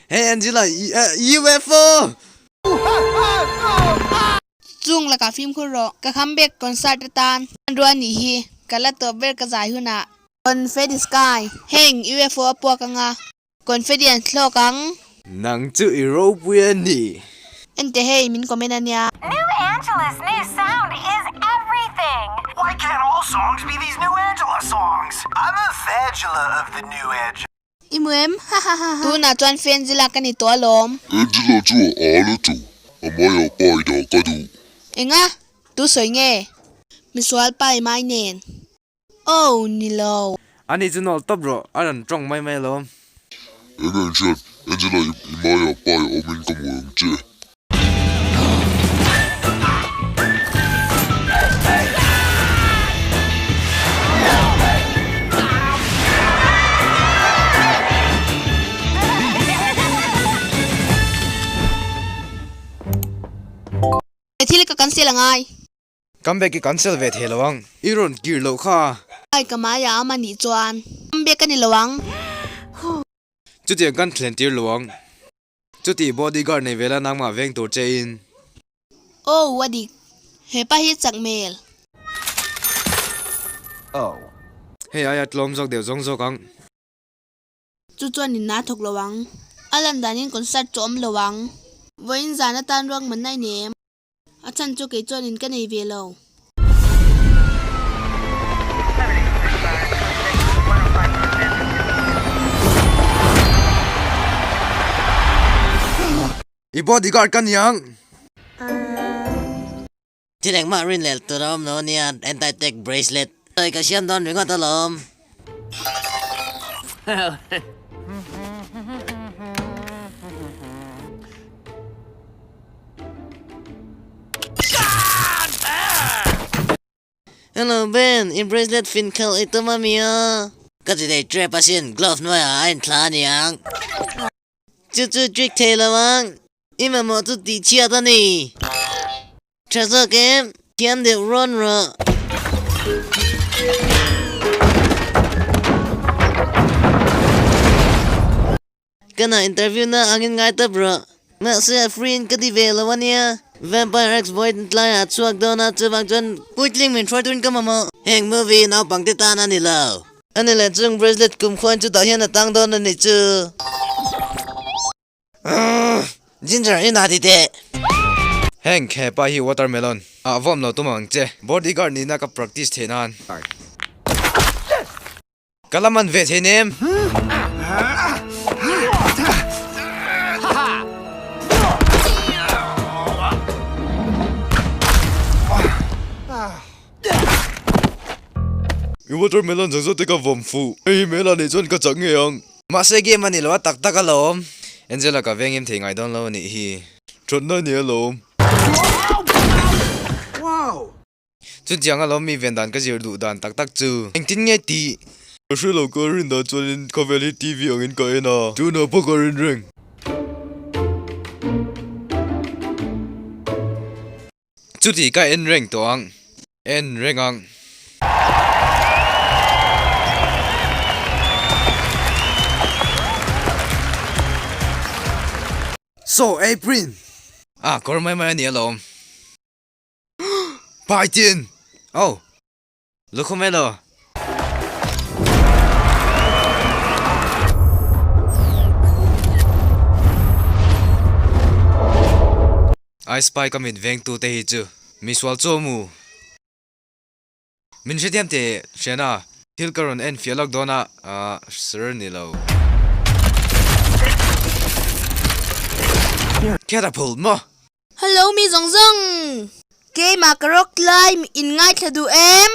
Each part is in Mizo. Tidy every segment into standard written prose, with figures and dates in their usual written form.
Hey Angela, UFO! Chung lakah fimkhur rawh. Ka comeback concert atan hmanrua a nih hi. Ka la tawp ber ka zai hunah. Confetti sky, heng UFO a puak anga confetti an thlawk ang. Nang chu i ropui a ni. Ente hei min comment a nia. New Angela's new sound is everything! Why can't all songs be these new Angela songs? I'm a fangela of the new Angela. I mu em? Hahahaha. Tunah chuan Fenzila ka ni tawh alawm. Angela chu a al a chu, a mai ah pai dah ka duh. Enga? Tu sawi nge? Misual pai mai nen. Oh, ni lo. Ani chu nawl tawp rawh, a rawn tawng mai mai alawm. Eng eng hriat, Angela i mai ah pai awmin ka hmu ang che. Thil ka cancel angai. Come back i cancel ve thei lo ang. I rawn kir loh kha. Ai ka mai a awm anih chuan come back a ni lo ang. Chutiang kan thlen tir lo ang. Chuti bodyguard nei vela nangmah veng tur che in. Oh a dik. Hepa hi chak hmel. Oh. Hei aia tlawm zawk deuh zawng zawk ang. Chu chuan in a thawk lo ang. A lan danin concert chu awm lo ang. Vawiin zan atan ruak man nai nem. A chhan chu kei chuan in ka nei ve lo. I bodyguard ka niang. Thil engmah rinhlelh tur a awm lo ania, anti-tech bracelet. Sawi ka siam dawn ringawt alawm. Hello Ben, i bracelet fin khalh i tum a mi a? Ka ti thei trep asin, glove hnuaiah a inthla a niang. Chu chu trick thei lo ang, i mamawh chu tih chhiat a ni. Tha zawk em, thiam deuh rawn rawh. Ka na interview na angin ngai tawp rawh. Mahse a free in ka ti ve lo ania. Vampire X vawi tlai ah chhuak dawn a chuvang chuan puitling min hruai turin ka mamawh. Heng movie naupang te tan a ni lo. Ani leh chung bracelet kum khuan chutah hian a tang dawn a ni chu. Ginger i na ti teh. Heng hepa hi watermelon ah vawm lo tum ang che. Bodyguard nihna ka practice theih nan. Ka la man ve thei nem. I watermelon zawng zawng te ka vawm fuh. Hei hi hmel ah nih chuan ka chak ngei ang. Mahse game a ni lo a tak tak alawm. Angela ka vengim thei ngai dawn lo a nih hi. Thatna a ni alawm. Chutiang alawm mi ven dan ka zir duh dan tak tak chu. Engtin nge tih? Ka hre lo ka rin dan chuanin khawvel hi TV angin ka en a. Tunah pawh ka rin reng. Chuti ka en reng tawh ang. En reng ang. Saw April! Ah, kawr mai mai a ni alawm. Paitin! Oh! Lukhum elo! I spy ka mit vengtu te hi chu misual chu awm u. Min hrethiam teh hriana thil ka rawn en fiah lawk dawn a, ah sir ni lo. Catapult maw? Hello mi zawng zawng! Keimah ka rock climb in ngaithla duh em?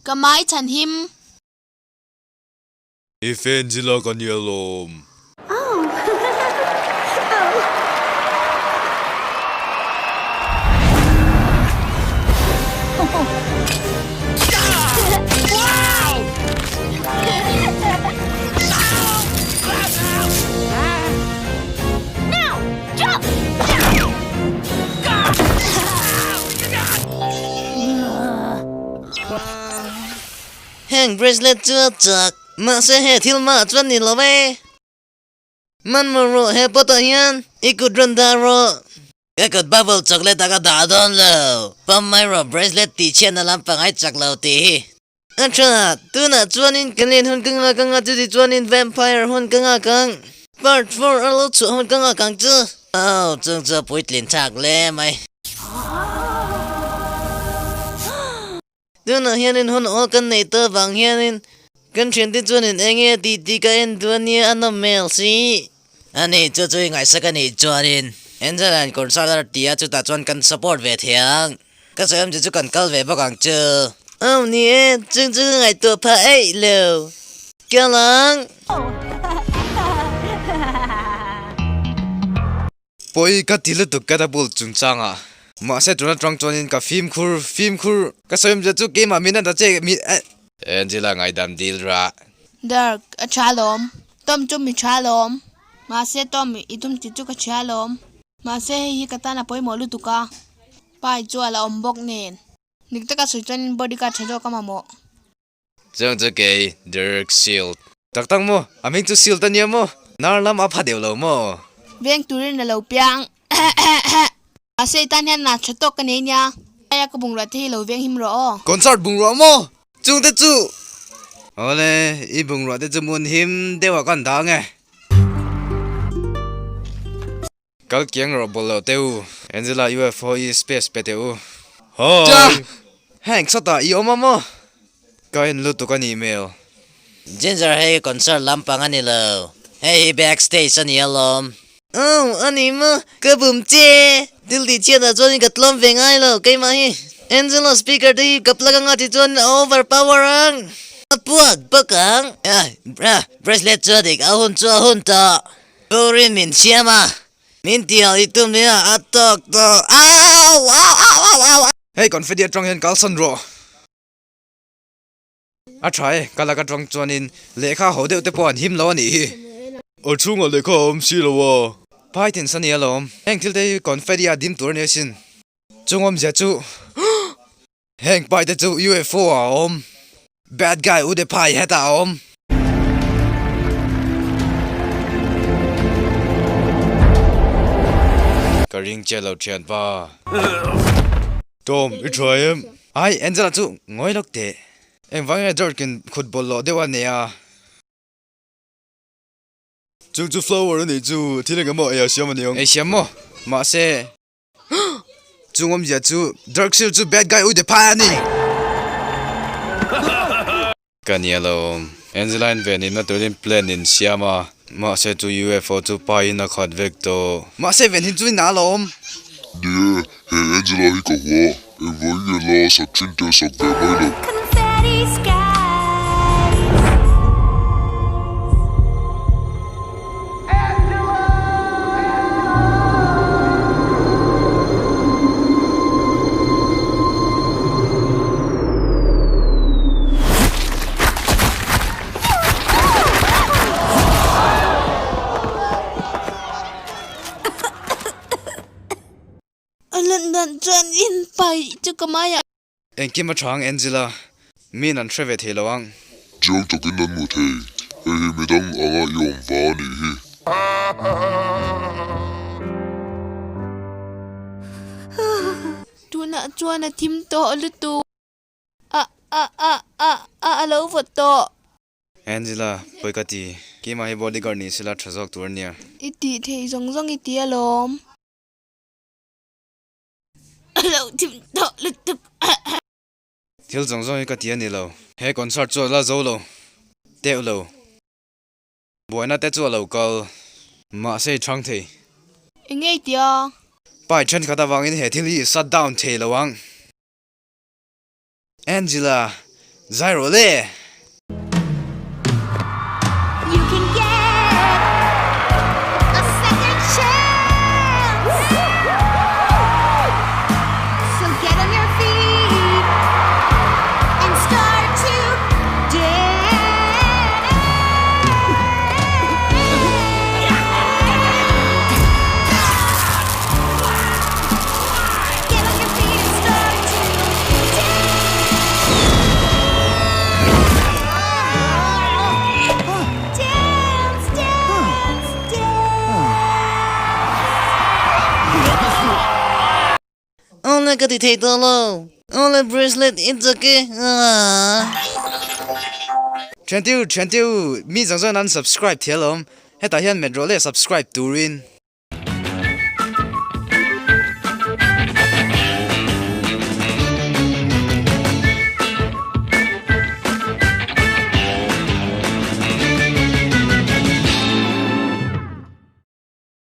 Ka mai chhan him. I fan zila ka nia lawm. Heng bracelet chu a chak, mahse he thil mah chuan ni lo e. Manmawh rawh he pot ah hian i kut rawn dah rawh. Ka kut bubble chocolate ah ka dah dawn lo, pawm mai rawh bracelet tih chhiatna lampang ai chak lo tih hi. A tha, tunah chuanin ka len hun ka nghak anga chuti chuanin vampire hun ka nghak ang. Part 4 a lo chhuah hun ka nghak ang chu. Aw, chung chu a puitlin thlak hle mai. Tunah hianin hun awl kan neih tawh vang hianin kan thiante chuanin eng nge tih tih ka en duh ania a nawm hmel si. Ani chu chu i ngaihsak a nih chuanin Angel an concert a ti a chutah chuan kan support ve thei ang. Ka sawi awm chu chu kan kal ve bawk ang chu. Aw ni e, chung chu ka ngaihtuah phah eih lo. Kal ang. Pawi ka ti lutuk catapult chungchangah. Mahse tuna tang chuanin ka fimkhur fimkhur. Ka sawi awmzia chu keimah min a ta che mi eh. Angela ngaidam dil rah. Dark, a tha lawm. Tom chu mi tha lawm. Mahse Tom, i tum tih chu ka hria lawm. Mahse hei hi ka tan a pawimawh lutuk a. Pai chu a la awm bawk nen. Dik taka sawi chuanin bodyguard tha zawk a mamawh. Chuang chu kei, Derek Shield. Tak tak maw? A hming chu Shield a nia maw? Nar lam a pha deuh lo maw? Veng turin a lo piang. Mahse i tan hian na tha tawk ka nei nia. Aia ka bungrua te hi lo veng him rawh aw. Concert bungrua maw? Chung te chu! Awle, i bungrua te chu mun him deuh ah kan dah ang e. Kal kiang rawh bawlh loh teh u. Angela UFO i space pe teh u. Hi! Hank sawtah i awm a maw? Ka en lutuk a nih hmel. Ginger hei concert lampang a ni lo. Hei hi backstage a ni alawm. Aw a ni maw? Ka bum che! Thil tih chhiatah chuanin ka tlawm ve ngai lo keimah hi. Angela speaker te hi ka plug anga ti chuan a over power ang. A puak bawk ang. Bracelet chu a dik a hun chu a hun tawh. Turin min siam a, min tihal i tum nia a tawk tawh. Au! Au! Au! Au! Au! Hei confetti atang hian kalsan rawh. A tha e, ka lak atang chuanin lehkha ho deuh te pawh an him lo a nih hi. A chhungah lehkha a awm si lo a. Python sa nia lawm. Heng thil te hi confetti a dim tur a nia sin. Chung awmzia chu Heng pai te chu UFO ah a awm. Bad guy u de phai hetah a awm. Ka ring che lo thian pa. Tom, i tha em? Ai, Angela chu ngawi lawk teh. Engvang nge George kin khut bawlh lawh deuh a nei a? Chung chu flower a nih chu, thil engemaw ei a siam a ni ang. Ei siam maw? Mahse. Chung awmzia chu Dark Shield chu bad guy uite phai a ni. Ka nia lo. Angeline ve nihna turin plan in siam a, mahse chu UFO chu paiin a khat vek tawh. Mahse ven hi chu in a alawm. Ni e, he Angela hi ka hua, engvawin nge la sak thin te sak ve mai lo. Confetti skies. A lan dan chuan in paih chu ka mai a. Engkim a tha ang Angela, min an hre ve thei lo ang. Chiang takin an hmu thei, hei hi midang anga i awm va a nih hi. Tunah chuan a thim tawh lutuk. A a a a a a lo vawt tawh. Angela, pawi ka ti. Keimah hi bodyguard ni sela tha zawk tur a nia. I tih theih zawng zawng i ti alawm. A lo thim tawh lutuk. Thil zawng zawng hi ka ti a ni lo. He concert chu a la zo lo teuh lo. Buaina te chu a lo kal. Mahse i chhang thei. Eng nge i ti a? Pai thenkhat avangin he thil hi i shut down thei lo ang. Angela, zai rawh le! Engmah ka ti thei tawh lo. Awle bracelet i chak e aah. Thiantiu thiantiu mi zawng zawng an subscribe thial awm hetah hian met rawh le subscribe turin.